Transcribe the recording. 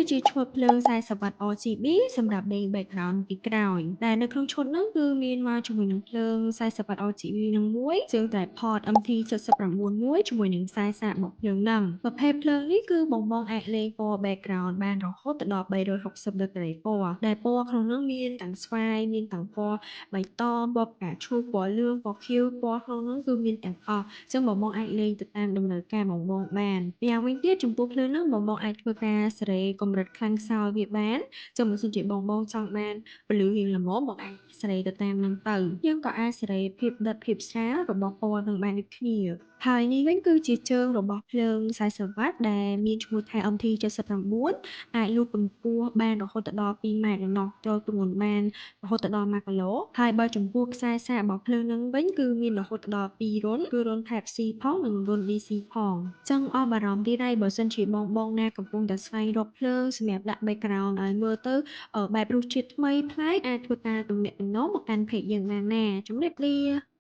គឺជាឈុតភ្លើង40វ៉ាត់ RGB សម្រាប់លេង background ពីក្រោយដែលនៅក្នុងឈុតហ្នឹងគឺមានមកជាមួយនឹងភ្លើង40វ៉ាត់ RGB នឹងមួយជើង tripod MT79 មួយជាមួយនឹងខ្សែសាកមកភ្លើងហ្នឹងប្រភេទភ្លើងនេះគឺបងបងអាចលេងពណ៌ background បានរហូតដល់360ដឺក្រេពណ៌ដែលពណ៌ក្នុងហ្នឹងមានទាំងស្វាយមានទាំងពណ៌បៃតងពណ៌ផ្កាឈូកពណ៌លឿងពណ៌ខៀវពណ៌ក្នុងហ្នឹងគឺមានទាំងអស់អញ្ចឹងបងបងអាចលេងទៅតាមតម្រូវការបងបងបានម្យ៉ាងវិញទៀតចំពោះភ្លើងហ្នឹងបងបងអាចធ្វើការសេរីកម្រិតខ្លាំងខ្សោយវាបានចឹងបើសិនជាបងបងចង់បានពន្លឺរៀងល្មមបងអាចសេរីទៅតាមហ្នឹងទៅយើងក៏អាចសេរីភាពដិតភាពស្រាលរបស់ពណ៌នឹងបានដូចគ្នាហើយនេះវិញគឺជាជើងរបស់ភ្លើង40វ៉ាត់ដែលមានឈ្មោះថា MT79 អាចលូតកម្ពស់បានរហូតដល់2ម៉ែត្រឯណោះចូលទម្ងន់បានរហូតដល់1គីឡូហើយបើចំពោះខ្សែសាករបស់ភ្លើងនឹងវិញគឺមានរហូតដល់2រន្ធគឺរន្ធ Type C ផងនិងរន្ធ DC ផងចឹងអស់បារម្ភទៀតហើយបើសិនជាបងបងណាកំពុងតែស្វែងរកភ្លើងសម្រាប់ដាក់ background ឲ្យមើលទៅបែបរសជាតិថ្មីប្លែកអាចធ្វើការទំនាក់ទំនងមកកាន់ page យើងបានណាជម្រាបលា។